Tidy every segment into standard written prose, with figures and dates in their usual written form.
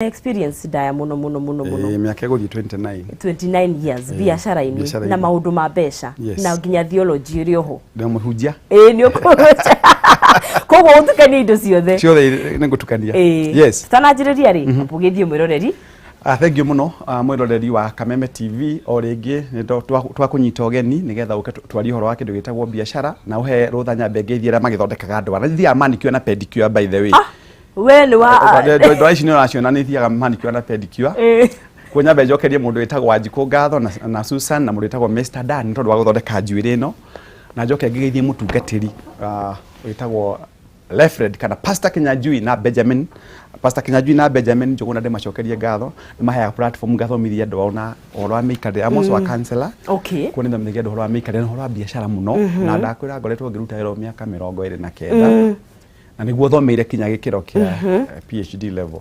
Experience ndaya muno muno muno muno. Ĩĩ, mĩaka ĩgũthiĩ 29. 29 years biacara-inĩ biacara-inĩ. Na maũndũ ma mbeca. Na nginya theology ĩrĩ oho. Ndĩ mũhunjia. Ĩĩ, nĩ ũkũhunjia, koguo ũtukanie indo ciothe. Ciothe nĩ ngũtukania. Yes. Tũtananjĩrĩria rĩ, ũgĩthiĩ mwĩroreri. Ah, thank you mũno, mwĩroreri wa Kameme TV. O rĩngĩ nĩ twakũnyita ũgeni nĩgetha ũke twarie ũhoro wa kĩndũ gĩtagwo biacara, na ũhe rũtha nyambe ngeithie arĩa magĩthondekaga ndwara. Nĩ thiaga manicure na pedicure, by the way. Ah, we nĩ wa Ndwara ici nĩ ũraciona, nĩ thiaga manicure na pedicure. Kuo nyambe njokerie mũndũ wĩtagwo Wanjikũ ngatho na Susan na mũndũ wĩtagwo Mr Dan nĩ tondũ wa gũthondeka njuĩrĩ ĩno, na njoke ngĩgeithie mũtungatĩri wĩtagwo Reverend kana Pastor Kinyanjui na Benjamin, Pastor Kinyanjui na Benjamin Njũgũna. Ndĩmacokerie ngatho, nĩ maheaga platform ngathomithia andũ ao na ũhoro wa mĩikarĩre. I'm also a counselor. Kuo nĩ thomithagia andũ ũhoro wa mĩikarĩre na ũhoro wa biacara mũno, na ndakwĩra ngoretwo ngĩruta wĩra mĩaka 29, na nĩguo thomeire kinya gĩkĩro kĩa PhD level,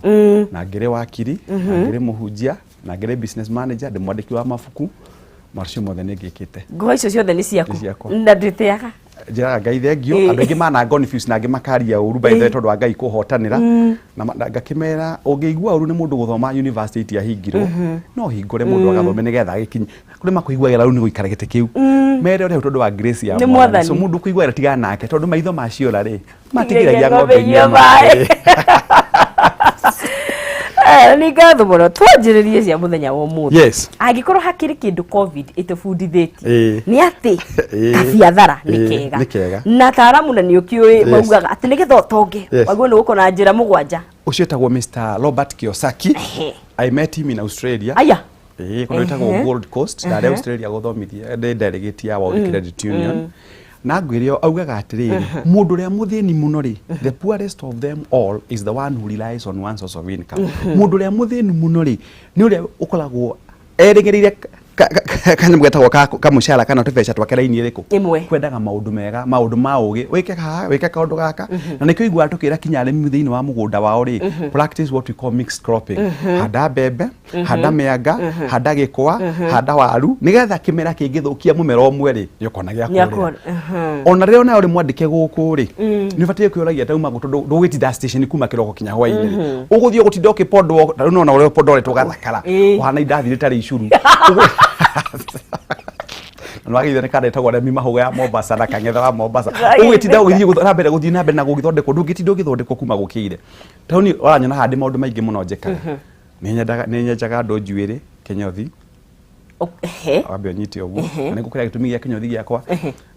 na ngĩrĩ wakiri, na ngĩrĩ mũhunjia, na ngĩrĩ business manager, ndĩ mwandĩki wa mabuku. Macio mothe nĩ ngĩkĩte. Ngũha icio ciothe nĩ ciaku? Nĩ ciakwa. Na ndwĩtĩaga? Njĩraga Ngai thengio. Andũ aingĩ mana confuse na angĩ makaria ũru, by the way, tondũ wa Ngai kũhotanĩra, na ngakĩmera ũngĩigua ũru nĩ mũndũ gũthoma university itiahingirwo, no hingũre mũndũ agathome nĩgetha agĩkinye kũrĩ makũiguagĩra rĩu nĩ gũikara gĩtĩ kĩu mere ũrĩa tondũ wa grace ya Nĩ Mwathani. So Mwathani. mũndũ kũiguagĩra tigana nake, tondũ maitho maciũra rĩ, matigiragia ng'ombe ng'ombe inyue inyue maĩ. maĩ. Nĩ ngatho mũno. Twanjĩrĩrie cia mũthenya wa ũmũthĩ. Angĩkorwo hakĩrĩ kĩndũ COVID ĩtũbundithĩtie, nĩ atĩ kabiathara nĩ kega. Nĩ kega. Na ataaramu, na nĩ ũkĩũĩ, maugaga atĩ nĩgetha ũtonge, wagĩrĩirwo nĩ gũkorwo na njĩra mũgwanja. Ũcio etagwo Mr Robert Kiyosaki. I met him in Australia. Aya. Ĩĩ, kũndũ ĩtagwo Gold Coast. Ndarĩ Australia gũthomithia, ndĩ delegate ya World Credit Union, na ngwĩre augaga atĩrĩrĩ, mũndũ ũrĩa mũthĩni mũno rĩ, the poorest of them all is the one who relies on one source of income. Mũndũ ũrĩa mũthĩni mũno rĩ, nĩ ũrĩa ũkoragwo erĩgĩrĩire kanyamũ getagwo kamũcara kana tũbeca twake raini ĩrĩkũ. Ĩmwe. Kwendaga maũndũ mega, maũndũ ma ũgĩ, wĩke haha, wĩke kaũndũ gaka, na nĩkĩo iguaga tũkĩra kinya arĩmi thĩinĩ wa mũgũnda wao rĩ, practice what we call mixed cropping. Handa mbembe, handa mĩanga, handa gĩkwa, handa waru, nĩgetha kĩmera kĩngĩthũkia mũmera ũmwe rĩ, nĩ ũkona gĩa kũrĩa. Ona rĩrĩa onawe ũrĩ mwandĩke gũkũ rĩ, nĩ ũbatiĩ kwĩũragia tauma tondũ ndũgũgĩtinda station kuma kĩroko kinya hwainĩ rĩ, ũgũthiĩ ũgũtinda ũkĩpondwo. Na rĩu nona ũrĩa ũpondoretwo gathakara, ũhana indathi rĩtarĩ icuru. Na nĩwagĩire nĩ kanda ĩtagwo Remi Mahũga ya Mombasa na Kang'ethe wa Mombasa. Ũgĩtinda ũgĩthiĩ na mbere, gũthiĩ na mbere na gũgĩthondekwo, ndũngĩtinda ũgĩthondekwo kuma gũkĩire. Taũni ũranyona haha ndĩ maũndũ maingĩ mũno njĩkaga. Nĩ nyendaga, nĩ nyenjaga andũ njuĩrĩ kĩnyothi. Wambe ũnyite ũguo. Na nĩngũkwĩra gĩtũmi gĩa kĩnyothi gĩakwa,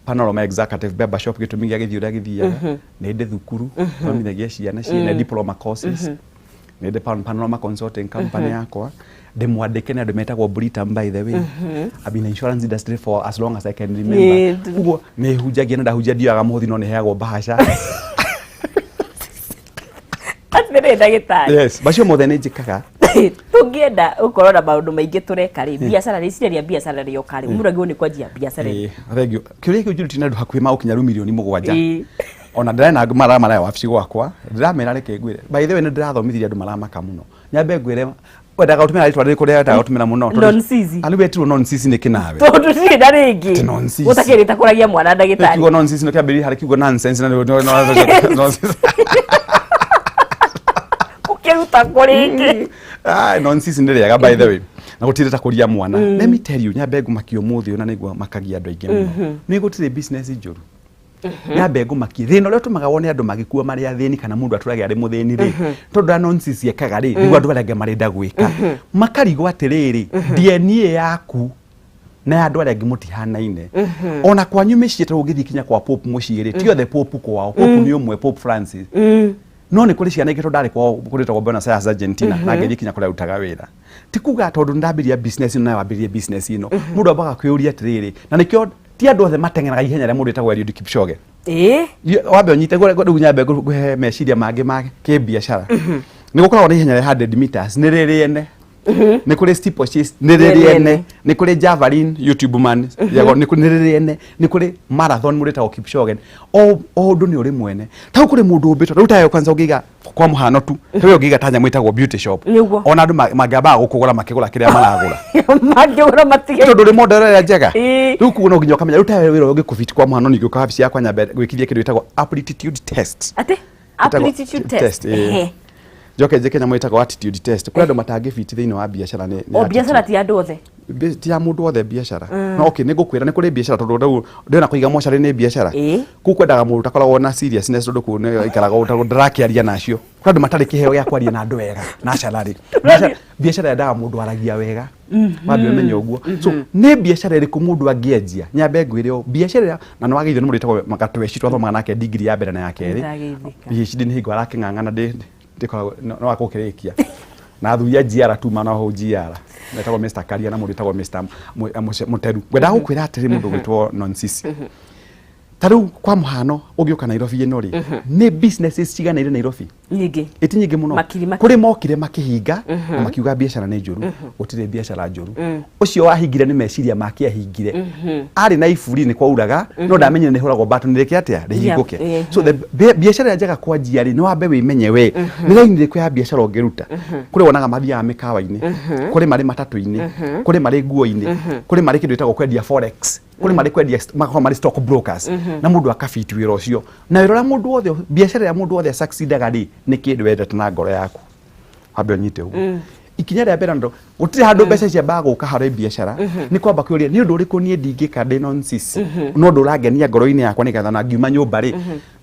Panorama Executive Barber Shop, gĩtũmi gĩa gĩthiĩ ũrĩa gĩthiaga. Nĩ ndĩ thukuru thomithagia ciana ciene diploma courses. Nĩ ndĩ Panorama Consulting Company yakwa. Ndĩ mwandĩke nĩ andũ metagwo Britam, by the way. I've been in insurance industry for as long as I can remember. Koguo nĩ hunjagia, na ndahunjia ndioyaga mũhothi, no nĩ heagwo mbahaca. Atĩrĩ ndagĩtarĩ. Yes, macio mothe nĩ njĩkaga. Tũngĩenda gũkorwo na maũndũ maingĩ tũreka rĩ, biacara, rĩciria rĩa biacara rĩoka rĩ, mũndũ agĩrĩirwo nĩ kwanjia biacara ĩrĩkũ? Ĩĩ, thank you. Kĩũria kĩu njũrĩtio nĩ andũ hakuhĩ magũkinya rĩu 7,000,000. Ona ndĩrena angĩ maramaraya wabici gwakwa, ndĩramera reke ngwĩre, by the way, nĩ ndĩrathomithirie andũ maramaka mũno. Nyambe ngwĩre, wendaga gũtũmĩra rĩtwa rĩrĩkũ rĩrĩa wendaga gũtũmĩra mũno? Non-sisi. Arĩ wetirwo non-sisi nĩkĩ nawe? Tondũ ndirĩ na rĩngĩ. Atĩ non-sisi. Gũtakĩrĩ takũragia mwana ndagĩtarĩ. Kiugo non-sisi nĩ kĩambĩrĩria harĩ kiugo nonsense, na nonsense. Ũkĩruta kũ rĩngĩ? Ah, nonsense nĩ rĩega, by the way, na gũtirĩ ta kũria mwana. Let me tell you, nyambe ngũmakie ũmũthĩ ũyũ, na nĩguo makagia andũ aingĩ mũno, nĩ gũtirĩ business njũru. Nyambe ngũmakie, thĩna ũrĩa ũtũmaga wone andũ magĩkua marĩ athĩni kana mũndũ atũrage arĩ mũthĩni rĩ, tondũ ũrĩa nonsense ekaga rĩ, nĩguo andũ arĩa angĩ marenda gwĩka, makarigwo atĩrĩrĩ, DNA yaku na ya andũ arĩa angĩ mũtihanaine. Ona kwanyu mĩciĩ, ta ũngĩthiĩ kinya kwa Pope mũciĩ rĩ, ti othe Pope kwao. Pope nĩ ũmwe, Pope Francis, no nĩ kũrĩ ciana ingĩ, tondũ ndarĩ kwao kũrĩtagwo Buenos Aires, Argentina, na ngĩthiĩ kinya kũrĩa arutaga wĩra. Ti kuga tondũ nĩndambĩrĩria business ĩno nawe wambĩrĩrie business ĩno. Mũndũ ambaga kwĩyũria atĩrĩrĩ, na nĩkĩo ti andũ othe mateng'eraga ihenya rĩa mũndũ wĩtagwo Eliud Kipchoge. Wambe ũnyite rĩu nyambe ngũhe meciria mangĩ ma kĩbiacara. Nĩ gũkoragwo na ihenya rĩa 100 meters, nĩ rĩrĩ ene. Nĩ kũrĩ steeplechase, nĩ rĩrĩ Nĩ ene. rĩene. Nĩ kũrĩ javelin, YouTube man yago, nĩ rĩrĩ ene. Nĩ kũrĩ marathon, mũndũ wĩtagwo Kipchoge. O ũndũ nĩ ũrĩ mwene. Ta kũrĩ mũndũ ũmbĩtwo rĩu tayo kwanza, ũngĩiga kwa mũhano tu tawe ũngĩiga ta nyamũ ĩtagwo beauty shop, ona andũ mangĩambaga gũkũgũra makĩgũra kĩrĩa maragũra. Mangĩgũra matige. Tondũ ũrĩ model ĩrĩa njega. Rĩu kuo no nginya ũkamenya rĩu tawe wĩra ũyũ ũngĩkũbit. Kwa mũhano, ningĩ ũka wabici yakwa nyambe gwĩkithia kĩndũ gĩtagwo aptitude test. Atĩ? Ĩtagwo Aptitude test. Test, ĩĩ. Njoke njĩke nyamũ ĩtagwo attitude test. Kũrĩ andũ matangĩbiti thĩinĩ wa biacara nĩ O biacara attitude. ti andũ othe. Ti ya mũndũ wothe biacara. No okay, nĩ ngũkwĩra nĩ kũrĩ biacara tondũ rĩu ndĩrona kũiga mocarĩ nĩ biacara. Kũu kwendaga mũndũ ũtakoragwo na seriousness tondũ kũu nĩ aikaraga ũtagwo ndĩrakĩaria nacio. Kũrĩ andũ matarĩ kĩheo gĩa kwaria na andũ wega naturally. Biacara yendaga mũndũ aragia wega. Wambe ũmenye ũguo. So nĩ biacara ĩrĩkũ mũndũ angĩanjia? Nyambe ngwĩre ũũ, biacara ĩrĩa na nĩ wageithio nĩ mũndũ wĩtagwo Gatweci twathomaga nake degree ya mbere na ya kerĩ. Nĩndageithĩka. PhD nĩ hingo arakĩng'ang'ana ndĩkoragwo no akũkĩrĩkia. Na athuri a GR tuma na hau GR. Metagwo Mr. Karia na mũndũ wĩtagwo Mr. Mũteru. Ngwendaga gũkwĩra atĩrĩ mũndũ ũgwĩtwo Nonsisi. Ta rĩu kwa mũhano ũngĩũka Nairobi ĩno rĩ, nĩ businesses cigana irĩ Nairobi? Nyingĩ. Ĩti nyingĩ mũno. Makiri makiri. Kũrĩ mokire makĩhinga na makiuga biacara nĩ njũru. Gũtirĩ biacara njũru. Ũcio wahingire nĩ meciria make ahingire. Arĩ na iburi nĩ kwauraga, no ndamenyire nĩ hũragwo button rĩke atĩa rĩhingũke. So the biacara ĩrĩa njega kwanjia rĩ, nĩ wambe wĩmenye we nĩ raini ĩrĩkũ ya biacara ũngĩruta. Kũrĩ wonaga mathiaga mĩkawa-inĩ, kũrĩ marĩ matatũ-inĩ, kũrĩ marĩ nguo-inĩ, kũrĩ marĩ kĩndũ gĩtagwo kwendia forex, kũrĩ marĩ kwendia magakorwo marĩ stock brokers, na mũndũ akabiti wĩra ũcio. Na wĩra ũrĩa mũndũ wothe, biacara ĩrĩa mũndũ wothe succeedaga rĩ, nĩ kĩndũ wendete na ngoro yaku. Wambe ũnyite ũguo. Ikinya rĩa mbere ndo gũtirĩ handũ mbeca ciambaga gũka harĩ biacara, nĩ kwamba kwĩyũria nĩ ũndũ ũrĩkũ niĩ ndingĩka ndĩ Nonsisi, no ũndũ ũrangenia ngoro-inĩ yakwa nĩgetha na ngiuma nyũmba rĩ,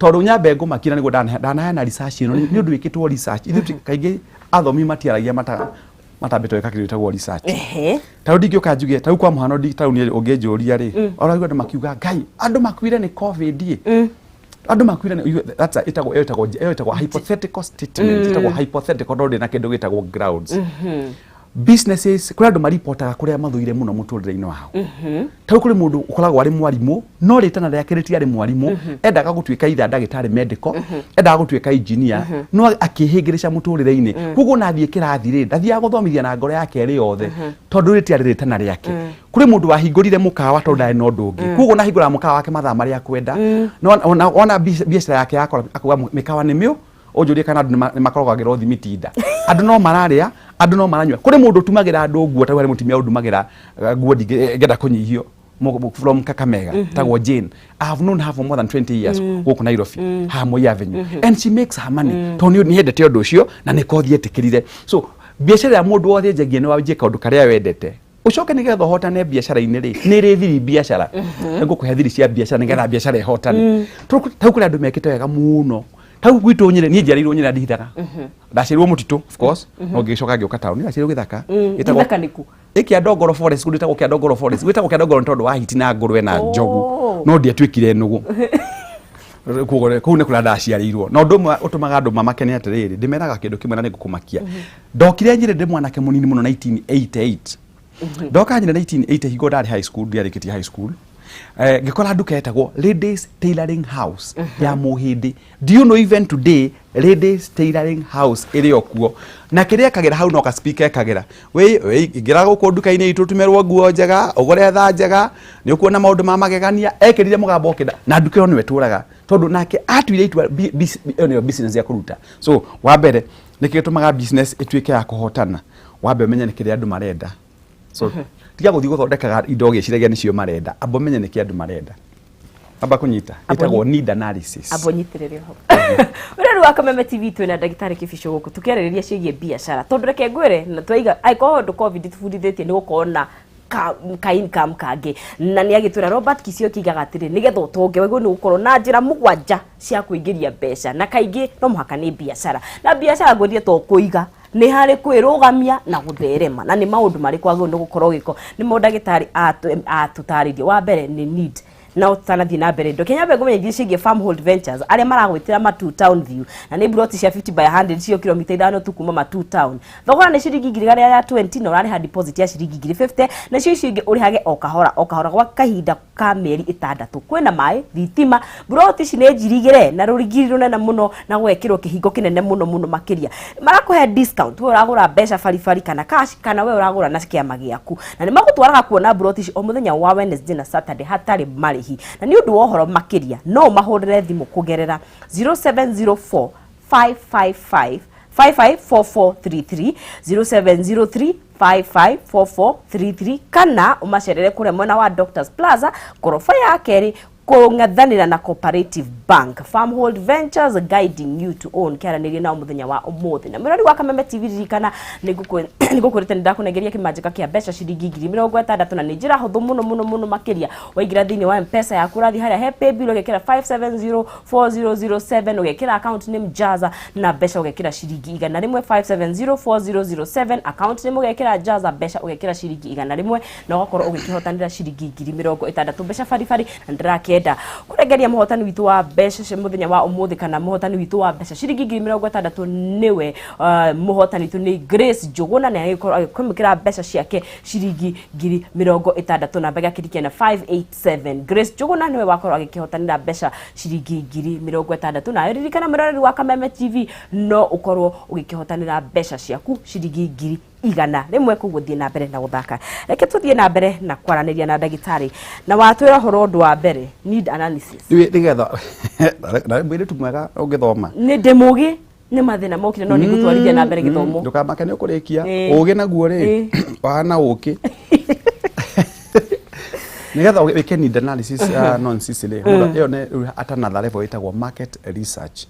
tondũ nyambe ngũmakira nĩguo ndanaheana research ĩno, nĩ ũndũ wĩkĩtwo research. Ithuĩ kaingĩ athomi matiaragia matambĩte gwĩka kĩndũ gĩtagwo research. Ta rĩu ndingĩũka njuge, ta rĩu kwa mũhano ta rĩu niĩ ũngĩnjũria rĩ, ũraigua andũ makiuga Ngai, andũ makuire nĩ COVID ĩ. Andũ makuire nĩ, you, that's a, ĩtagwo, ĩyo ĩtagwo, ĩyo ĩtagwo hypothetical statement, ĩtagwo hypothetical tondũ ndĩna kĩndũ gĩtagwo grounds. Businesses, kũrĩ andũ maripotaga kũrĩa mathũire mũno mũtũrĩre-inĩ wao. Ta rĩu kũrĩ mũndũ ũkoragwo arĩ mwarimũ, no rĩtana rĩake rĩtiarĩ mwarimũ, endaga gũtuĩka either ndagĩtarĩ medical, endaga gũtuĩka engineer, no akĩhĩngĩrĩca mũtũrĩre-inĩ. Koguo ona athiĩ kĩrathi rĩ, ndathiaga gũthomithia na ngoro yake ĩrĩ yothe, tondũ rĩtiarĩ rĩtana rĩake. Kũrĩ mũndũ wahingũrire mũkawa tondũ ndarĩ na ũndũ ũngĩ. Koguo ona ahingũraga mũkawa wake mathaa marĩa akwenda. No ona biacara yake yakora, akauga mĩkawa nĩ mĩũ, ũnjũrie kana andũ nĩ makoragwo thimitinda. Andũ no mararĩa, andũ no maranyua. Kũrĩ mũndũ ũtumagĩra andũ nguo, ta rĩu harĩ mũtumia ũndumagĩra nguo ngĩenda kũnyihio from Kakamega, tagwo Jane. I have known her for more than 20 years gũkũ Nairobi, haha Moi Avenue. And she makes her money. Tondũ nĩ endete ũndũ ũcio na nĩ kothi etĩkĩrire. So biacara ya mũndũ wothe njagia nĩ wanjie kaũndũ karĩa wendete. Ũcoke nĩgetha ũhotane biacara-inĩ rĩ, nĩ ĩrĩ thiri biacara. Nĩ ngũkũhe thiri cia biacara nĩgetha biacara ĩhotane. Tau kũrĩ andũ mekĩte wega mũno. Tau gwitũ Nyĩrĩ, niĩ njiarĩirwo Nyĩrĩ na ndihithaga. Ndaciarirwo mũtitũ, of course, no ngĩcoka ngĩũka taũni. Ndaciarirwo gĩthaka. Gĩtagwo Gĩthaka nĩkũ? Ĩ Kĩandongoro Forest, kũndũ gwĩtagwo Kĩandongoro Forest. Gwĩtagwo Kĩandongoro nĩ tondũ wa hiti na ngũrwe na njogu. No ndiatuĩkire nũgũ. Koguo kũu nĩ kũrĩa ndaciarĩirwo. Na ũndũ ũmwe ũtũmaga andũ mamake nĩ atĩrĩrĩ, ndĩmeraga kĩndũ kĩmwe na nĩ ngũkũmakia. Ndokire Nyĩrĩ ndĩ mwanake mũnini mũno 1988. Ndoka Nyĩrĩ 1980 hingo ndarĩ high school, ndiarĩkĩtie high school. Ngĩkora nduka ĩtagwo Ladies Tailoring House ya Mũhĩndĩ. Do you know even today Ladies Tailoring House ĩrĩ o kuo? Na kĩrĩa ekagĩra hau no ka speaker ekagĩra. Wĩ, wĩ, ingĩra gũkũ nduka-inĩ itũ ũtumĩrwo nguo njega, ũgũre thaa njega, nĩ ũkuona maũndũ ma magegania. Ekĩrire mũgambo ũkĩnda, na nduka ĩyo nĩwe ĩtũraga. Tondũ nake atuire itua, ĩyo nĩyo business ya kũruta. So, wa mbere, nĩkĩ gĩtũmaga business ĩtuĩke ya kũhotana? Wambe ũmenye nĩ kĩrĩa andũ marenda. So, tiga gũthiĩ gũthondekaga indo ũgĩciragia nĩcio marenda. Amba ũmenye nĩkĩ andũ marenda. Amba kũnyita. Ĩtagwo need analysis. Amba ũnyitĩrĩre ho. Ũrĩa rĩu wa Kameme TV twĩna ndagĩtarĩ Kĩbico gũkũ tũkĩarĩrĩria ciĩgiĩ biacara. Tondũ reke ngwĩre na twaiga angĩkorwo ũndũ COVID tũbundithĩtie nĩ gũkorwo na ka income kangĩ. Na nĩ agĩtwĩra Robert Kisioki aigaga atĩrĩ nĩgetha ũtonge wagĩrĩirwo nĩ gũkorwo na njĩra mũgwanja cia kũingĩria mbeca, na kaingĩ no mũhaka nĩ biacara. Na biacara ngwĩrire to kũiga, nĩ harĩ kwĩrũgamia na gũtherema, na nĩ maũndũ marĩkũ wagĩrĩirwo nĩ gũkorwo ũgĩka. Nĩmo ndagĩtarĩ atũtarĩirie. Wa mbere nĩ need. Na ũtanathiĩ na mbere, Kenya nyambe ngũmenyithie ciĩgiĩ Farmhold Ventures arĩa maragwĩtĩra Matuu Town View, na nĩ ploti cia 50 by 100 cio kilomita 5 tu kuma Matuu Town. Thogora nĩ ciringi ngiri igana rĩa 20 na ũrarĩha deposit ya ciringi ngiri 50, nacio icio ingĩ ũrĩhage o kahora o kahora gwa kahinda ka mĩeri 6. Kwĩna maĩ, thitima, ploti ici nĩ njirigĩre na rũrigiri rũnene mũno na gwekĩrwo kĩhingo kĩnene mũno mũno makĩria. Marakũhe discount we ũragũra mbeca baribari kana cash, kana we ũragũra na kĩama gĩaku, na nĩ magũtwaraga kuona ploti ici o mũthenya wa Wednesday na Saturday hatarĩ marĩhi. Na nĩ ũndũ wa ũhoro makĩria no ũmahũrĩre thimũ kũgerera 0704 555 554433, 0703 554433, kana ũmacerere kũrĩa mwena wa Doctors Plaza ngoroba ya kerĩ. Kũng'ethanĩra na Cooperative Bank, Farmhold Ventures, guiding you to own, kĩaranĩrie nao mũthenya wa ũmũthĩ. Na mwĩrori wa Kameme TV, ririkana nĩngũkwĩrĩte nĩndakũnengeria kĩmanjĩka kĩa mbeca ciringi 60,000, na nĩ njĩra hũthũ mũno mũno mũno makĩria. Waingĩra thĩinĩ wa M-Pesa yaku, ũrathiĩ harĩa he paybill, ũgekĩra 5704007, ũgekĩra account name Jaza, na mbeca ũgekĩra ciringi 100. 5704007, account name ũgekĩra Jaza, mbeca ũgekĩra ciringi 100, na ũgakorwo ũgĩkĩhotanĩra ciringi 60,000, mbeca baribari. Na ndĩrakĩenda kũrengeria mũhotani witũ wa mbeca cia mũthenya wa ũmũthĩ, kana mũhotani witũ wa mbeca ciringi 60,000, nĩwe mũhotani witũ nĩ Grace Njũgũna, na agĩkorwo agĩkwamũkĩra mbeca ciake ciringi 60,000, namba ĩgakĩrikia na 587. Grace Njũgũna nĩwe wakorwo agĩkĩhotanĩra mbeca ciringi 60,000. Nawe ririkana, mwĩroreri wa Kameme TV, no ũkorwo ũgĩkĩhotanĩra mbeca ciaku ciringi 100,000. Koguo thiĩ na mbere na gũthaka. Reke tũthiĩ na mbere na kwaranĩria na ndagĩtarĩ, na watwĩra ũhoro ũndũ wa mbere, need analysis. Rĩu nĩgetha na mũirĩtu mwega ũngĩthoma. Nĩ ndĩ mũgĩ, nĩ mathĩna mokire, no nĩ ngũtwarithia na mbere gĩthomo. Ndũkamake, nĩ ũkũrĩkia. Ĩĩ. Ũgĩ naguo rĩ, wahana ũkĩ. Nĩgetha wĩke need analysis ya nonsense rĩ, ĩyo nĩ rĩu at another level, ĩtagwo market research.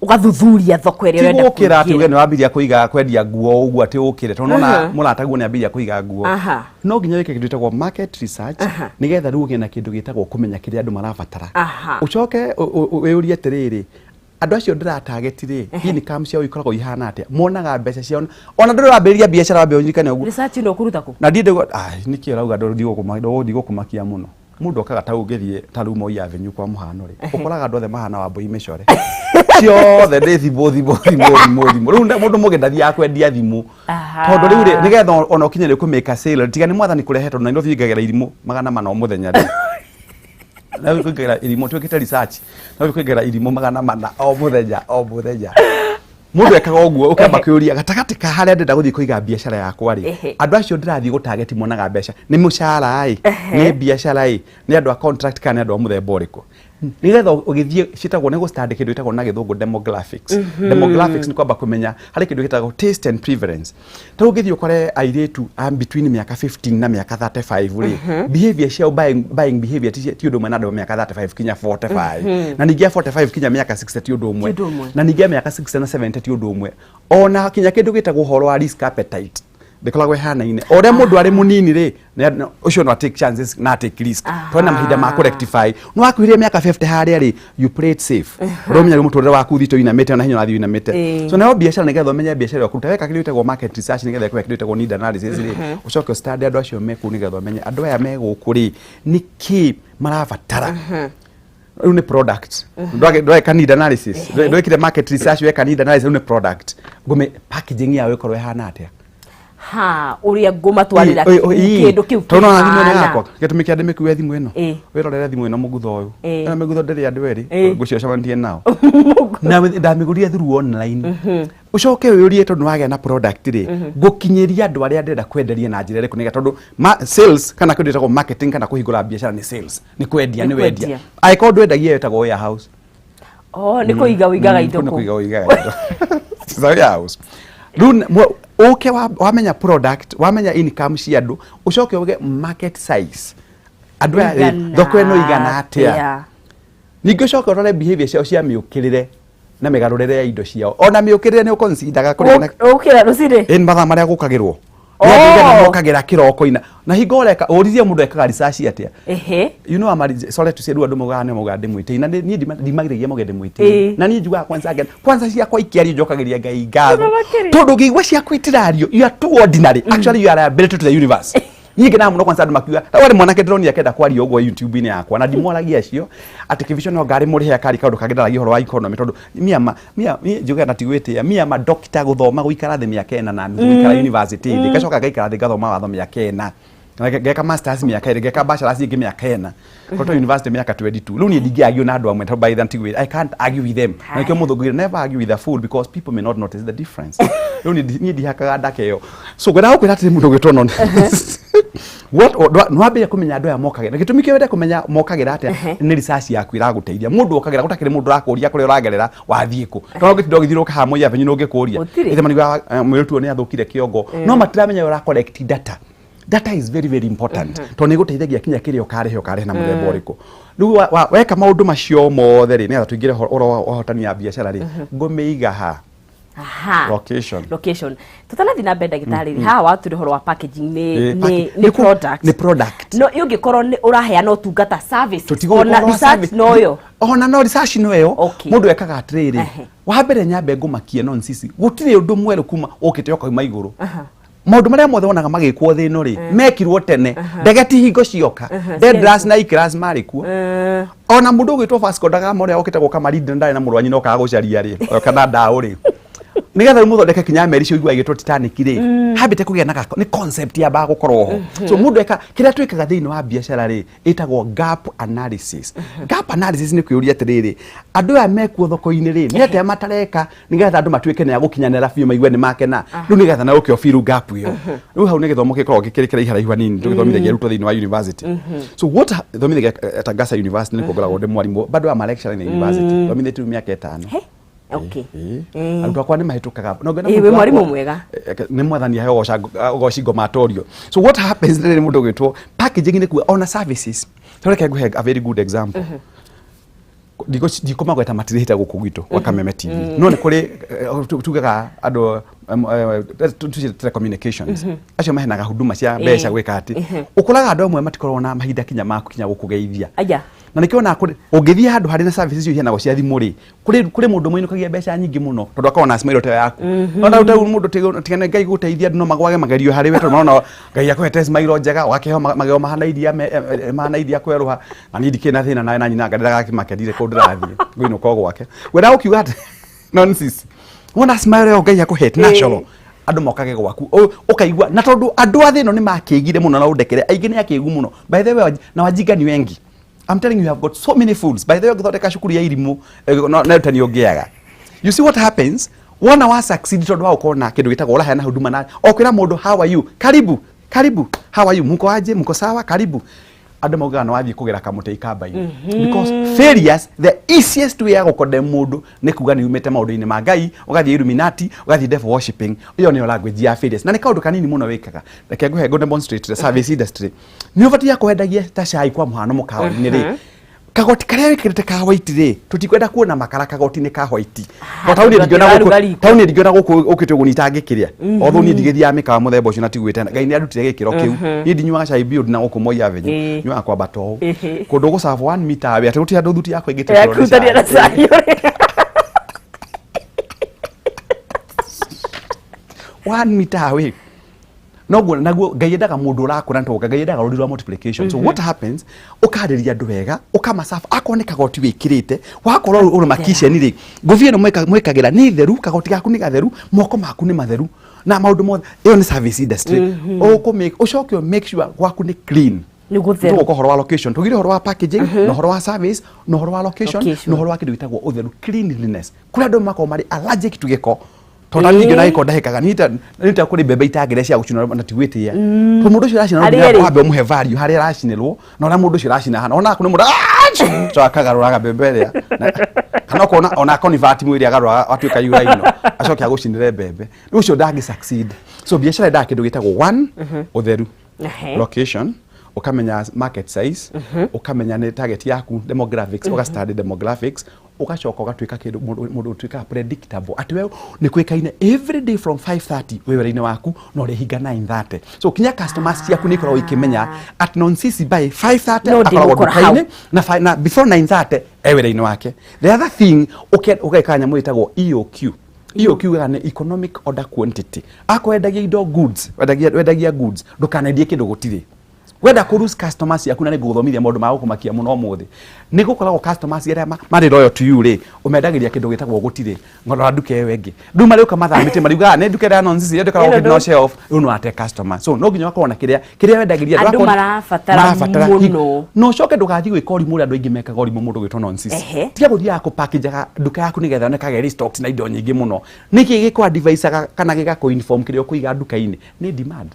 Ũgathuthuria thoko ĩrĩa Ti ũrenda gũkĩra atĩ uge kũingĩra. nĩ wambiria kũiga kwendia nguo ũguo atĩ ũkĩre tondũ nona mũrataguo nĩ ambiria kũiga nguo. No nginya wĩke kĩndũ gĩtagwo market research, nĩgetha rĩu ũgĩe na kĩndũ gĩtagwo kũmenya kĩrĩa andũ marabatara. Ũcoke wĩyũrie atĩrĩrĩ, andũ acio ndĩratarget rĩ, income ciao ikoragwo ihana atĩa, monaga mbeca ciao? Ona ndũrĩ wambĩrĩria biacara, wambe ũnyirikane ũguo. Research ĩno ũkũruta kũ? Na ndiĩ ndĩgũ nĩkĩ ũrauga ndigũkũmakia mũno. Mũndũ okaga ta ũngĩthiĩ ta rĩu Moi Avenue kwa mũhano rĩ, ũkoraga andũ othe mahana Wambui mĩcore ciothe nĩ thimũ, thimũ, thimũ, thimũ, thimũ. Rĩu mũndũ mũgĩ ndathiaga kwendia thimũ, tondũ rĩu rĩ, nĩgetha ona ũkinye nĩ kũmĩka sale, tiga nĩ mwathani kũrehe, tondũ Nairobi ingagĩra irimũ 400 o mũthenya rĩ, na kũingĩra irimũ twĩkĩte research, na kũingĩra irimũ 400 o mũthenya o mũthenya. Mũndũ ekaga ũguo, ũkamba kwĩyũria gatagatĩ ka harĩa ndĩrenda gũthiĩ kũiga biacara yakwa rĩ, andũ acio ndĩrathiĩ gũtarget monaga mbeca nĩ mũcara ĩ, nĩ biacara ĩ, nĩ andũ a contract kana nĩ andũ a mũthemba ũrĩkũ, nĩgetha ũgĩthiĩ ciĩtagwo nĩ gũstudy kĩndũ gĩtagwo na gĩthũngũ demographics. Demographics nĩ kwamba kũmenya harĩ kĩndũ gĩtagwo taste and preference. Ta ũngĩthiĩ ũkore airĩtu a between mĩaka 15 na mĩaka 35 rĩ, behavior ciao, buying behavior ti ũndũ ũmwe na andũ a mĩaka 35 kinya 45, na ningĩ a 45 kinya mĩaka 60 ti ũndũ ũmwe. Ti ũndũ ũmwe. Na ningĩ a mĩaka 60 na 70 ti ũndũ ũmwe. Ona kinya kĩndũ gĩtagwo ũhoro wa risk appetite ndĩkoragwo ĩhanaine. O ũrĩa mũndũ arĩ mũnini rĩ, ũcio no take chances na take risk, tondũ na mahinda ma kũrectify. No wakuhĩrĩria mĩaka 50 harĩa rĩ, you play it safe, ũrĩa ũmenya rĩu mũtũrĩre waku ũthiĩte ũinamĩte, ona hinya ũrathiĩ ũinamĩte. So nayo biacara, nĩgetha ũmenye biacara ĩyo kũruta, weka kĩndũ gĩtagwo market research, nĩgetha ĩkũhe kĩndũ gĩtagwo need analysis rĩ, ũcoke ũstudy andũ acio me kũu, nĩgetha ũmenye andũ aya me gũkũ rĩ, nĩkĩ marabatara. Rĩu nĩ product. Ndweka need analysis, ndwekire market research, weka need analysis, rĩu nĩ product. Ngũme packaging yayo ĩkorwo ĩhana atĩa? Ha ũrĩa ngũmatwarĩra kĩndũ kĩu Tondũ ona thimũ ĩno kĩhana. yakwa, gĩtũmi kĩa ndĩmĩkue thimũ ĩno, wĩrorere thimũ ĩno, mũgutho ũyũ. Ĩno mĩgutho ndĩrĩ andũ erĩ ngũcio cemanĩtie nao, na ndamĩgũrire through online. Ũcoke wĩyũrie, tondũ wagĩa na product rĩ, ngũkinyĩria andũ arĩa ndĩrenda kwenderia na njĩra ĩrĩkũ? Nĩgetha tondũ sales kana kĩndũ gĩtagwo marketing kana kũhingũra biacara nĩ sales, nĩ kwendia. Nĩ Nĩ wendia. kwendia. Angĩkorwo ndwendagia, ĩtagwo warehouse. Oh, nĩ kũiga ũigaga indo Kũu nĩ kũu. kũiga ũigaga indo. It's a warehouse. Rĩu ũke wamenya product, wamenya income cia andũ, ũcoke uge market size, andũ aya rĩ, Ĩigana thoko ĩno igana atĩa? Atĩa? Ningĩ ũcoke ũrore behavior ciao cia mĩũkĩrĩre na mĩgarũrĩre ya indo ciao. Ona mĩũkĩrĩre nĩ ũconsideraga kũringana Ũkĩra rũcinĩ. Ĩ, nĩ mathaa marĩa gũkagĩrwo. Nĩ andũ aigana mokagĩra kĩroko-inĩ? Na hingo ũreka ũririe mũndũ ekaga research atĩa? You know, I'm sorry to say, rĩu andũ maugaga nĩ maugaga ndĩmwĩtĩi, na niĩ ndimagiragia mauge ndĩmwĩtĩi. Na niĩ njugaga kwanza kwanza ciakwa ikĩario njokagĩria Ngai ngatho. Ona makĩria. Tondũ ngĩigua ciakwa itirario, you are too ordinary. Actually, you are a liability to the universe. Niĩ ngenaga mũno kwanza andũ makiuga ta warĩ mwanake ndĩronire akĩenda kwaria ũguo YouTube-inĩ yakwa, na ndimwaragia acio atĩ kĩbico no ngarĩ mũrĩhe akari kaũndũ kangĩ ndaragia ũhoro wa economy, tondũ mia mia niĩ njugaga na tigwĩtĩa mia ma doctor gũthoma gũikara thĩ mĩaka 4.5, gũikara university thĩ, ngacoka ngaikara thĩ ngathoma watho mĩaka 4, ngeka masters mĩaka 2, ngeka bachelors ĩngĩ mĩaka 4, Koto university mĩaka 22. Rĩu niĩ ndingĩ argue na andũ amwe, tondũ by then tigwĩ I can't argue with them. Na nĩkĩo mũthũngũ, never argue with a fool because people may not notice the difference. Rĩu niĩ ndihakaga ndaka ĩyo. So ngwenda gũkwĩra atĩrĩ, mũndũ ũgwĩtwo non what nĩwambĩrĩria kũmenya andũ aya mokagĩra, na gĩtũmi kĩrĩa wende kũmenya mokagĩra atĩa nĩ research yaku ĩragũteithia. Mũndũ okagĩra, gũtakĩrĩ mũndũ ũrakũria kũrĩa ũragerera wathiĩ kũ, tondũ ũngĩtinda ũgĩthiũrũrũka haha Moi Avenue nĩ ũngĩkũria. Gũtirĩ. Ithe maniugaga mũirĩtu ũyũ nĩ athũkire kĩongo, no matiramenya ũra collect data. Data is very very important, tondũ nĩ ĩgũteithagia kinya kĩrĩa ũkarĩhe, ũkarĩhe na mũthemba ũrĩkũ. Rĩu weka maũndũ macio mothe rĩ, nĩgetha tũingĩre ũhoro wa ũhotani ya biacara rĩ, ngũmĩiga ha? Aha. Location. Location. Tutanathi na mbere, ndagĩtarĩ rĩ, haha watwĩra ũhoro wa packaging nĩ nĩ nĩ product. Nĩ product. No ũngĩkorwo nĩ ũraheana ũtungata, services, Tũtigũgĩkorwo ona wa research service. noyo. Ona no research no ĩyo. Mũndũ ekaga atĩrĩrĩ, wa mbere nyambe ngũmakie no nsisi gũtirĩ ũndũ mwerũ kuma ũkĩte ũkauma igũrũ. Maũndũ marĩa mothe wonaga magĩkwo thĩ ĩno rĩ, mekirwo tene. Ndege ti hingo cioka, Dedras na Icras marĩ kuo. Ona mũndũ ũgwĩtwo Vasco da Gama ũrĩa okĩte gũka Malindi na ndarĩ na mũrũ wa nyina okaga gũcaria rĩ, kana ndaũ rĩ, nĩgetha rĩu mũthondeke kinya meri icio igua igĩtwo Titanic rĩ, hambĩte kũgĩa na nĩ concept yambaga gũkorwo ho. So mũndũ eka kĩrĩa twĩkaga thĩinĩ wa biacara rĩ, ĩtagwo gap analysis. Gap analysis nĩ kwĩyũria atĩrĩrĩ, andũ aya mekuo thoko-inĩ rĩ, nĩ atĩa matareka nĩgetha andũ matuĩke nĩ agũkinyanĩra biũ, maigue nĩ makena rĩu, nĩgetha na ũke ũfill gap ĩyo. Rĩu hau nĩ gĩthomo gĩkoragwo gĩkĩrĩ kĩraiha raihu hanini, tũgĩthomithagia arutwo thĩinĩ wa university. So what thomithagia Tangasa University, nĩkuo ngoragwo ndĩ mwarimũ, bado am a lecturer in the university, thomithĩtie rĩu mĩaka 5. He. Okay. Arutwo akwa nĩ mahĩtũkaga. Na ũngĩona Ĩ, wĩ mũrutwo mwarimũ wakwa- mwega. Nĩ mwathani aheo ũgoci ngomatorio. So what happens rĩrĩ, mũndũ ũgwĩtwo packaging nĩ kuga ona services. So reke ngũhe a very good example. Ndikũmagweta, matirĩhĩte gũkũ gwitũ gwa Kameme TV, no nĩ kũrĩ tugaga andũ tucie telecommunications acio mahenaga huduma cia mbeca gwĩka atĩ ũkoraga andũ amwe matikoragwo na mahinda kinya ma kinya gũkũgeithia. Aya. Na nĩkĩo ona ũngĩthiĩ handũ harĩ na services icio iheanagwo cia thimũ rĩ, kũrĩ mũndũ mũinũkagia mbeca nyingĩ mũno tondũ akoragwo na smile ta yaku. No na rĩu mũndũ tigane Ngai gũteithia, andũ no magwage magerio harĩ we tondũ marona Ngai akũhete smile njega, ũgakĩheo magego mahana iria mahana iria kwerũha. Na niĩ ndikĩrĩ na thĩna nawe na nyina ndagakĩmakerire kũu ndĩrathiĩ ngũinũka o gwake wenda gũkiuga atĩ nonsense. Wona smile ĩyo Ngai akũhete natural, andũ mokage gwaku. Ũkaigua na tondũ andũ a thĩ ĩno nĩ makĩgire mũno, na ũndekere, aingĩ nĩ akĩgu mũno by the way, na wajinga ni wengi. I'm telling you, you have got so many fools. By the way, ũngĩthondeka cukuru ya irimũ, na ũrutani ũngĩaga. You see what happens? Wona wa succeed tondũ wa gũkorwo na kĩndũ gĩtagwo ũraheana huduma na o kwĩra mũndũ, "How are you? Karibu, karibu. How are you? Mko aje? Mko sawa? Karibu." Andũ maugaga nĩ wathiĩ kũgera kamũtĩ ikamba-inĩ. Because failures, the easiest way ya gũkondem mũndũ nĩ kuga nĩ umĩte maũndũ-inĩ ma Ngai, ũgathiĩ Illuminati, ũgathiĩ devil worshiping. Ĩyo nĩyo language ya failures. Na nĩ kaũndũ kanini mũno wĩkaga. Reke ngũhe ngũ demonstrate the service industry. Nĩ ũbatiĩ kwendagia ta cai kwa mũhano mũkawa-inĩ rĩ, kagoti karĩa wĩkĩrĩte ka white rĩ, tũtikwenda kuona makara kagoti-inĩ ka white. To taũni tondũ ndingĩona atĩ gũkũ ũraruga riko. Taũni ndingĩona gũkũ ũkĩte ũguo nitangĩkĩrĩa, although niĩ ndigĩthiaga mĩkawa mũthemba ũcio na tiguĩte Ngai nĩ arutire gĩkĩro kĩu. Niĩ ndinyuaga cai biũ na gũkũ Moi Avenue, nyuaga kwambata ũũ kũndũ gũcabwo 1 meter away, atĩ gũtirĩ handũ thuti yakwa ĩngĩtĩkĩrwo nĩ Yakutania na cai. Cai. 1 meter away. Noguo naguo Ngai endaga mũndũ ũrakũra, nĩ tondũ Ngai endaga rũri rwa multiplication. So what happens, ũkarĩria andũ wega, ũkamacabu akorwo nĩ kagoti wĩkĩrĩte, wakorwo ũrũma kitchen rĩ, ngũbia ĩno mwĩkagĩra nĩ theru, kagoti gaku nĩ gatheru, moko maku nĩ matheru na maũndũ mothe. Ĩyo nĩ service industry. Ũkũmake ũcoke ũ make sure gwaku nĩ clean. Nĩ gũtheru. Tũgũka ũhoro wa location, tũgire ũhoro wa packaging na ũhoro wa service na ũhoro wa location Location. na ũhoro wa kĩndũ gĩtagwo ũtheru, cleanliness. Kũrĩ andũ makoragwo marĩ allergic to gĩko, tondũ niĩ ngĩona gĩko ndahĩkaga niĩ ta kũrĩ mbembe itangĩrĩa cia gũcinwo na ti gwĩtĩa, tondũ mũndũ ũcio ũracina no Harĩa nginya rĩ? wambe ũmũhe value harĩa aracinĩrwo na ũrĩa mũndũ ũcio ũracina hana ona kũrĩ mũndũ so akagarũraga mbembe ĩrĩa kana ũkona ona convert mwĩrĩ agarũraga atuĩka yuraino acoke agũcinĩre mbembe. Rĩu ũcio ndangĩ succeed. So biacara endaga kĩndũ gĩtagwo one, ũtheru, location, ukamenya market size, ukamenya nĩ target yaku, demographics, uga study demographics, ugacoka ũgatuĩka kĩndũ mũndũ ũtuĩkaga predictable, atĩ we nĩ kwĩkaine every day from 5:30 wĩ wĩra-inĩ waku na ũrĩhinga 9:30. So kinya customers ciaku nĩ ikoragwo ikĩmenya at Nonsisi by 5:30 No akoragwo ndĩgũkora hau. nduka-inĩ na before 9:30 e wĩra-inĩ wake. The other thing, ũgeka nyamũ ĩtagwo EOQ. EOQ yugaga nĩ economic order quantity. Akorwo wendagia indo, goods, wendagia goods, ndũkanendie kĩndũ gũtirĩ. Wenda kũ lose customers ciaku, na nĩ ngũgũthomithia maũndũ ma gũkũmakia mũno ũmũthĩ, nĩ gũkoragwo customers arĩa marĩ loyal to you rĩ, ũmendagĩria kĩndũ gĩtagwo gũtirĩ. Ngorora nduka ĩyo ĩngĩ rĩu marĩũka mathamĩtie, mariugaga nĩ nduka ĩrĩa ya Nonsisi ĩrĩa ndĩkoragwo Ĩno kĩndũ no shelf. Rĩu no ate customer. So no nginya ũgakorwo na kĩrĩa wendagĩria Andũ akorwo- marabatara marabatara mũno. No ũcoke ndũgathiĩ gwĩka ũrimũ ũrĩa andũ aingĩ mekaga ũrimũ, mũndũ gwĩtwo Nonsisi. Tiga gũthiaga kũpackage nduka yaku nĩgetha yonekage ĩrĩ stocks na indo nyingĩ mũno. Nĩkĩ gĩkũ advice kana gĩgakũ inform kĩrĩa ũkũiga nduka-inĩ? Nĩ demand.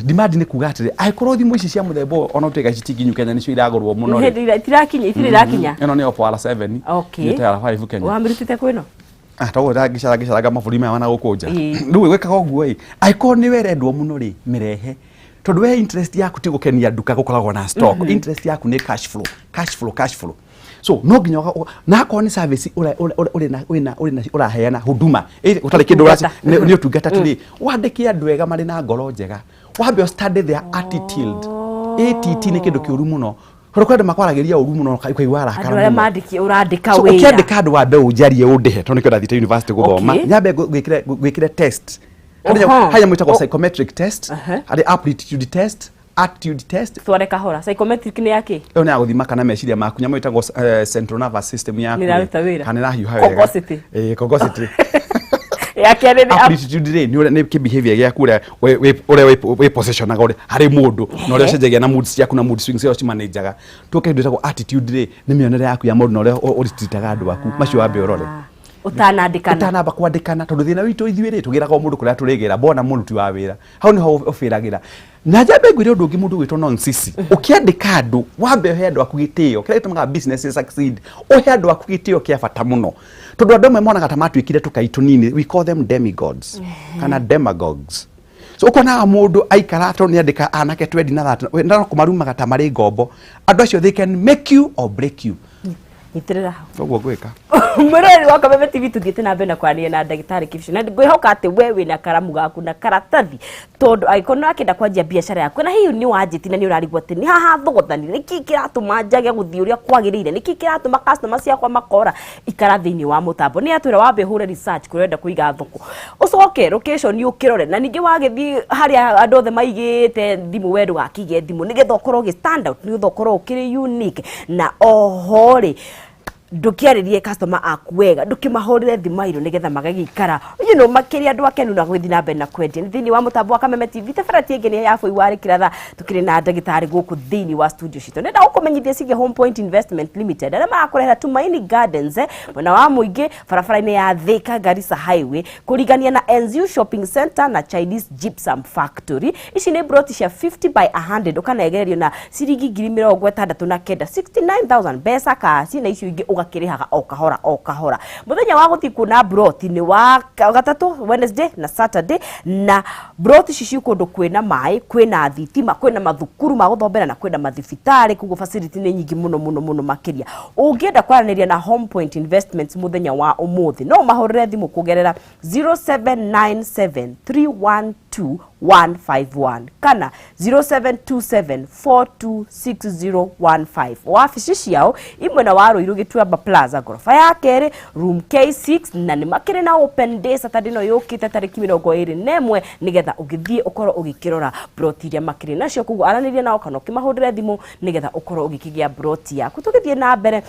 Demand nĩ kuga atĩrĩ, angĩkorwo thimũ ici cia mũthemba ũyũ ona ũtuĩka ici ti nginyu Kenya, nĩcio iragũrwo mũno rĩ. Hĩndĩ ĩrĩa itirakinya, itirĩ irakinya. Ĩno nĩ Oppo R7. Okay. Nĩ R5 Kenya. Wamĩrutĩte kwĩno? Toguo ndangĩcaranga mabũrũri maya mana gũkũ nja. Rĩu gwĩkaga ũguo ĩ, angĩkorwo nĩ werendwo mũno rĩ, mĩrehe, tondũ we interest yaku ti gũkenia nduka gũkoragwo na stock. Interest yaku nĩ cash flow, cash flow, cash flow. So no nginya na akorwo nĩ service ũrĩ na ũraheana, huduma ũtarĩ kĩndũ. Ũtungata. Nĩ ũtungata tu rĩ, wandĩke andũ ega marĩ na ngoro njega, wambe study their attitude. ATT nĩ kĩndũ kĩũru mũno, tondũ kwĩ andũ makwaragĩria ũru mũno, ũkaigua andũ arakara arĩa mũno. mandĩki ũrandĩka So wĩra. ũkĩandĩka andũ, wambe ũnjarie, ũndĩhe, tondũ nĩkĩo ndathite university gũthoma. Nyambe ngwĩkĩre test. Harĩ nyamũ ĩtagwo psychometric test, harĩ aptitude test, attitude test. Tware kahora, psychometric nĩ yakĩ? Ĩyo nĩ ya gũthima kana meciria maku, nyamũ ĩtagwo central nervous system yaku Nĩ ĩraruta wĩra. Kana ĩrahiũha wega. Cogosity. Ĩĩ, cogosity. Ya kerĩ nĩ Aptitude rĩ, nĩ ũrĩa nĩ kĩ-behavior gĩaku, ũrĩa ũrĩa wĩ positionaga ũrĩa harĩ mũndũ na ũrĩa ũcenjagia na moods ciaku na mood swings ũrĩa ũcimanajaga. Tuoke kĩndũ gĩtagwo attitude rĩ, nĩ mĩonere yaku ya maũndũ na ũrĩa ũrititaga andũ aku. Macio wambe ũrore ũtanandĩkana. Ũtanamba kwandĩkana, tondũ thĩna witũ ithuĩ rĩ, tũgĩraga o mũndũ kũrĩa tũrĩgĩra mbona mũruti wa wĩra, hau nĩho ũbĩragĩra. Na njambe ngwĩre ũndũ ũngĩ, mũndũ gwĩtwo nonsisi, ũkĩandĩka andũ, wambe ũhe andũ aku gĩtĩo kĩrĩa gĩtũmaga business succeed. Ũhe andũ aku gĩtĩo kĩa bata mũno, tondũ andũ amwe monaga ta matuĩkire tũkai tũnini. We call them demigods kana demagogues. So ũkonaga mũndũ aikara tondũ nĩ andĩka anake 20 na 30 na kũmarumaga ta marĩ ngombo. Andũ acio, they can make you or break you. Nyitĩrĩra hau. Ũguo ngwĩka. Mwĩroreri wa Kameme TV, tũthiĩte na mbere na kwaria na ndagĩtarĩ Kĩbico, na ngwĩhoka atĩ we wĩna karamu gaku na karatathi, tondũ angĩkorwo nĩ wakĩenda kwanjia biacara yaku na hihi nĩ wanjĩti na nĩ ũrarigwo atĩ nĩ haha thogothanire, nĩkĩ kĩratũma njage gũthiĩ ũrĩa kwagĩrĩire, nĩkĩ kĩratũma customer ciakwa makora, ikara thĩinĩ wa mũtambo. Nĩ atwĩra wambe ũhũre research kũrĩa ũrenda kũiga thoko, ũcoke location ũkĩrore, na ningĩ wagĩthiĩ harĩa andũ othe maigĩte thimũ, we ndũgakĩige thimũ, nĩgetha ũkorwo ũgĩ stand out, nĩgetha ũkorwo ũkĩrĩ unique. Na oho rĩ, ndũkĩarĩrie customer aku wega, ndũkĩmahũrĩre thimairũ, nĩgetha magagĩikara makĩria andũ akenu na gũthiĩ na mbere na kwendia. Nĩ thĩinĩ wa mũtambo wa Kameme TV, tabarati ĩngĩ nĩ ya bũi wa rĩkĩratha. Tũkĩrĩ na ndagĩtarĩ gũkũ thĩinĩ wa studio citũ. Nenda gũkũmenyithia ciĩgiĩ Home Point Investment Limited, arĩa marakũrehera Tumaini Gardens, mwena wa mũingĩ, barabara-inĩ ya Thika Garissa Highway, kũringania na Enziu Shopping Center na Chinese Gypsum Factory. Ici nĩ broti cia 50 by 100, ũkanegererio na ciringi 69,000, 69,000 mbeca kaci, na icio ingĩ ũgakĩrĩhaga o kahora o kahora. Mũthenya wa gũthiĩ kuona broti nĩ wa gatatũ, Wednesday na Saturday. Na broti ici ci kũndũ kwĩna maĩ, kwĩna thitima, kwĩna mathukuru ma gũthomera na kwĩna mathibitarĩ, koguo facility nĩ nyingĩ mũno mũno mũno makĩria. Ũngĩenda kwaranĩria na Home Point Investments mũthenya wa ũmũthĩ, no ũmahũrĩre thimũ kũgerera 0797312151 kana 0727426015. Wabici ciao imwena wa Ruiru, Gĩtuamba Plaza, ngoroba ya kerĩ, room K6. Na nĩ makĩrĩ na open day Saturday no yũkĩte, tarĩki 21, nĩgetha ũgĩthiĩ ũkorwo ũgĩkĩrora broti iria makĩrĩ nacio. Koguo aranĩria nao kana ũkĩmahũrĩre thimũ, nĩgetha ũkorwo ũgĩkĩgĩa broti yaku. Tũgĩthiĩ na mbere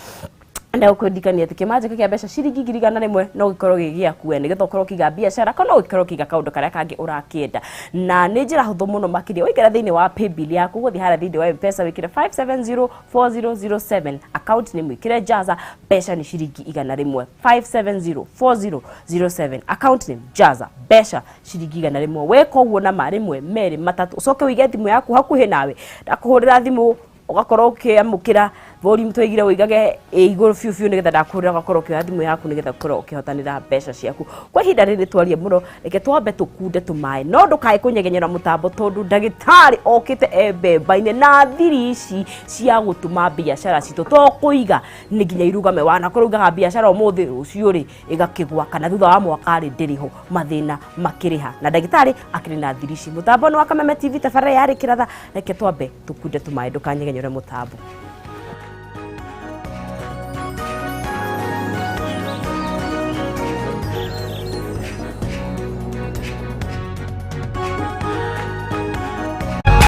na gũkũririkania atĩ kĩmanjĩka kĩa mbeca ciringi 100,000 no gĩkorwo gĩ gĩaku we, nĩgetha ũkorwo ũkĩiga biacara kana ũgĩkorwo ũkĩiga kaũndũ karĩa kangĩ ũrakĩenda, na nĩ njĩra hũthũ mũno makĩria. Waingĩra thĩinĩ wa paybill yaku, gũthiĩ harĩa thĩinĩ wa M-Pesa, wĩkĩre 5704007, account nĩ mwĩkĩre Jaza, mbeca nĩ ciringi 100. 5704007, account name Jaza, mbeca ciringi 100. Weka ũguo na ma rĩmwe, merĩ, matatũ, ũcoke ũige thimũ yaku hakuhĩ nawe, ndakũhũrĩra thimũ ũgakorwo ũkĩamũkĩra. Volume twaigire ũigage ĩ igũrũ biũ biũ, nĩgetha ndakũhũrĩra ũgakorwo ũkĩoya thimũ yaku, nĩgetha ũkorwo ũkĩhotanĩra mbeca ciaku. Kwa ihinda rĩrĩ twarie mũno, reke twambe tũkunde tũmaĩ, no ndũkae kũnyegenyera mũtambo, tondũ ndagĩtarĩ okĩte e mbemba-inĩ na thiri ici cia gũtũma biacara citũ to kũiga nĩ nginya irugame. Wanakorwo ugaga biacara ũmũthĩ, rũciũ rĩ ĩgakĩgwa, kana thutha wa mwaka rĩ ndĩrĩ ho, mathĩna makĩrĩha, na ndagĩtarĩ akĩrĩ na thiri ici. Mũtambo nĩ wa Kameme TV, tabarĩra yarĩ kĩratha. Reke twambe tũkunde tũmaĩ, ndũkanyegenyere mũtambo.